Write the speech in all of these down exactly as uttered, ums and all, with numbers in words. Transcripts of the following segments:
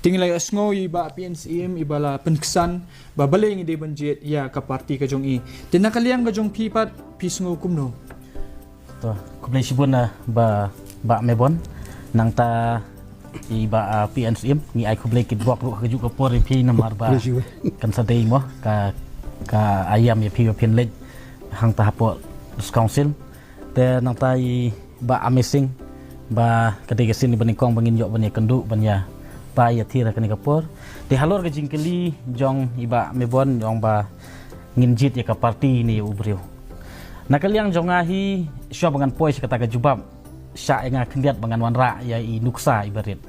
Te ngi la ïohsngew ïa i Bah P N Syiem iba la pynksan ba balei ngi dei ban jied ïa ka party ka jong i. Te na ka liang ka jong phi pat phi sngew kumno? To, khublei shibun, ah, Bah, Bah Mebon. Nangta i Bah, ah, P N Syiem, ngi ai khublei kitbok ruh ha kajuh ka por ïa phi namar ba kan sa dei mo ka, ka aiam ïa phi ba phin leit hangta hapoh District Council. Te nangta i Bah Amazing, ba ka dei ka sien ba nyngkong ba ngin ïoh ban ïakynduh ban ïatai ïathir ha kane ka por. Te halor ka jingkylli jong i Bah Mebon jong ba ngin jied ïa ka party ne ïa u briew. Na ka liang jong nga hi, shuwa ba ngan poi sha kata ka jubab, shah ïa nga khyndiat ba ngan wanrah ïa i nuksa iba rit.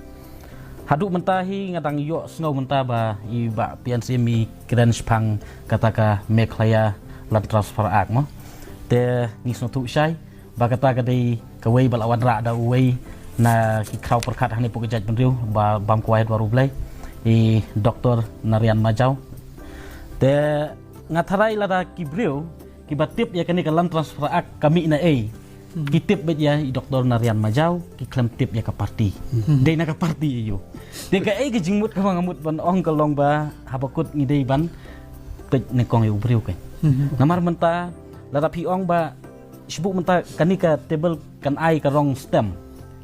Haduh mynta hi nga dang ïohsngew mynta ba i Bah P N Syiem i kren shaphang kata ka Meghalaya Land Transfer Act mo. Te ngi sngewthuh shai ba kata ka dei kawei ba la wanrah da uwei na ki khraw pyrkhat hangne hapoh ka jaitbynriew ba bam kwai ha dwar U Blei, i Doktor Narayan Majau. Te nga tharai lada ki briew kiba tip ïa kane ka Land Transfer Act ka mih na ei, ki tip beit ïa i Doktor Narayan Majau, ki khlem tip ïa ka party. Dei na ka party ïa u. Te kaei ka jingmut kaba nga mut ban ong ka long ba haba kut ngi dei ban peit nyngkong ïa u briew kein. Namar mynta lada phi ong ba shu buh mynta kane ka table kan ai ka rong stem,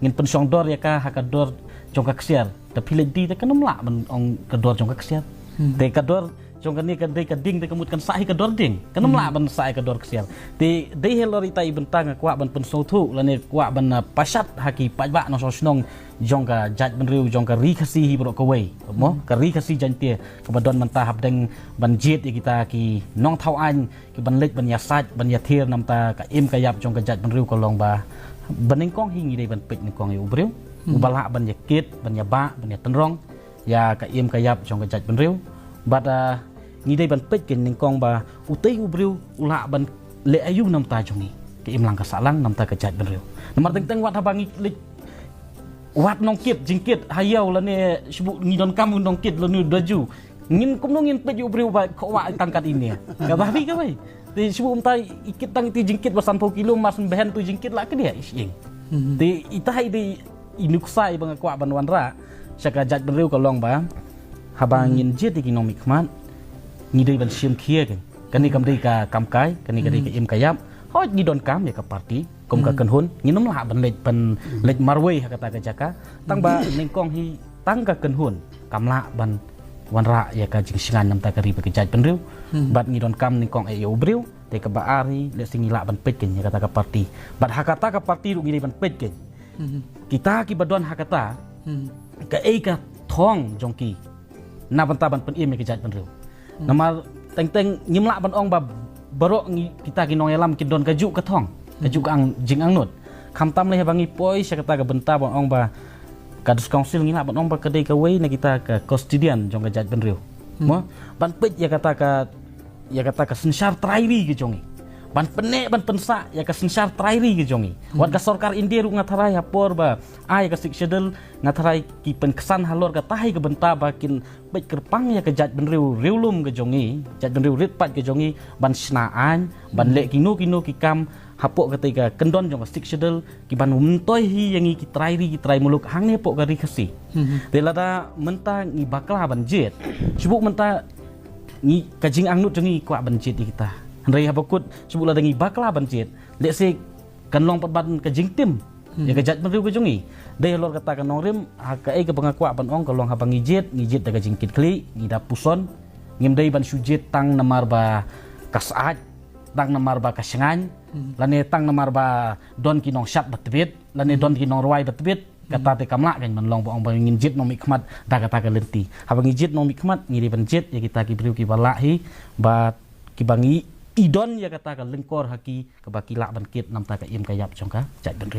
ngin pynshong dor ïa ka ha ka dor jong ka ksiar. Te phi leit die te kan ym lah ban ong ka dor jong ka ksiar. Te ka dor jong kane ka dei ka ding te ka mut kan sah hi ka dor ding. Kan ym lah ban sah hi ka dor ksiar. Te dei halor ita i bynta nga kwah ban pynsngewthuh lane kwah ban, ah, pashat ha ki paidbah nongshong shnong jong ka jaitbynriew jong ka Ri Khasi hi baroh kawei. Mo, ka Ri Khasi Jaiñtia kaba don mynta hapdeng ban jied ïa kita ki nongthaw aiñ kiban leit ban ïasaid ban ïathir namar ka im ka ïap jong ka jaitbynriew ka long ba, ba nyngkong hi ngi dei ban peit nyngkong ïa u briew uba lah ban ïakit, ban ïabah, ban ïatynrong ïa ka im ka ïap jong ka jaitbynriew. Bad, ah, ngi dei ban peit kein nyngkong ba utei u briew u lah ban leh aïu namar jong ngi, ka imlang ka sahlang namar ka jaitbynriew. Namar teng teng wat haba ngi leit wad nongkit jingkit ha ïew lane shu buh ngi donkam u nongkit lane u daju, ngin kumno ngin peit ïa u briew ba khoh wah tang kat ine. Kaba hi kawei. Te shu buh mynta i kit tang iti jingkit ba sanphew kilo, mar shu behen tu jingkit la ka dei i shyieng. Te ita hi dei i nuksa iba nga kwah ban wanrah sha ka jaitbynriew ka long ba haba ngin jied ïa ki nongmihkhmat ngi dei ban shim khia kein. Kane kam dei ka kam kai, kane ka dei ka im ka ïap. Hooid ngi donkam ïa ka party kum ka kynhun, ngin ym lah ban leit, ban leit marwei ha kata ka jaka. Tang ba nyngkong hi tang ka kynhun kam lah ban wanrah ïa ka jingshngaiñ namar ka ri bad ka jaitbynriew. Bad ngi donkam nyngkong eh ïa u briew, te kaba ar hi lehse ngi lah ban peit kein ïa kata ka party. Bad ha kata ka party ruh ngi dei ban peit kein. Kita kiba don ha kata, kaei ka thong jong ki na bynta ban pynim ïa ka jaitbynriew. Namar teng teng ngim lah ban ong ba baroh ngi kita ki nongïalam ki don kajuh ka thong, kajuh ka ang, jingangnud. Khamtam lei haba ngi poi sha kata ka bynta ban ong ba ka District Council ngi lah ban ong ba ka dei kawei na kita ka constituency jong ka jaitbynriew. Mo, ban peit ïa kata ka, ïa kata ka synshar trai ri ka jong ngi. Ban pynneh ban pynsah ïa ka synshar trai ri ka jong ngi. Wat ka sorkar India ruh nga tharai ha por ba ai ka Sixth Schedule nga tharai ki pynksan halor kata hi ka bynta ba kin peit kyrpang ïa ka jaitbynriew riewlum ka jong ngi, jaitbynriew rit paid ka jong ngi, ban shna aiñ, ban leh kino kino ki kam hapoh katei ka kyndon jong ka Sixth Schedule, kiban myntoi hi ïa ngi ki trai ri ki trai muluk hangne hapoh ka Ri Khasi. Te lada mynta ngi bakla ban jied, shu buh mynta ngi ka jingangnud jong ngi kwah ban jied ïa kita. Hynrei haba kut shu buh lada ngi bakla ban jied, lehse kan long pat ban ka jingtim ïa ka jaitbynriew ka jong ngi. Dei halor kata ka nongrim, ha kaei kaba nga kwah ban ong ka long haba ngi jied, ngi jied da ka jingkitkhlieh, ngi da puson, ngim dei ban shu jied tang namar ba ka syaid, tang namar ba ka shngaiñ, lane tang namar ba don ki nongshad ba tbit, lane don ki nongrwai ba tbit. Kata te kam lah kein ban long ba ong ba ngin jied nongmihkhmat da kata ka lynti. Haba ngi jied nongmihkhmat ngi dei ban jied ïa kita ki briew kiba lah hi, ba kiba ngi i don ïa kata ka lyngkor ha ki kaba ki lah ban kit namar ka im ka ïap jong ka jaitbynriew.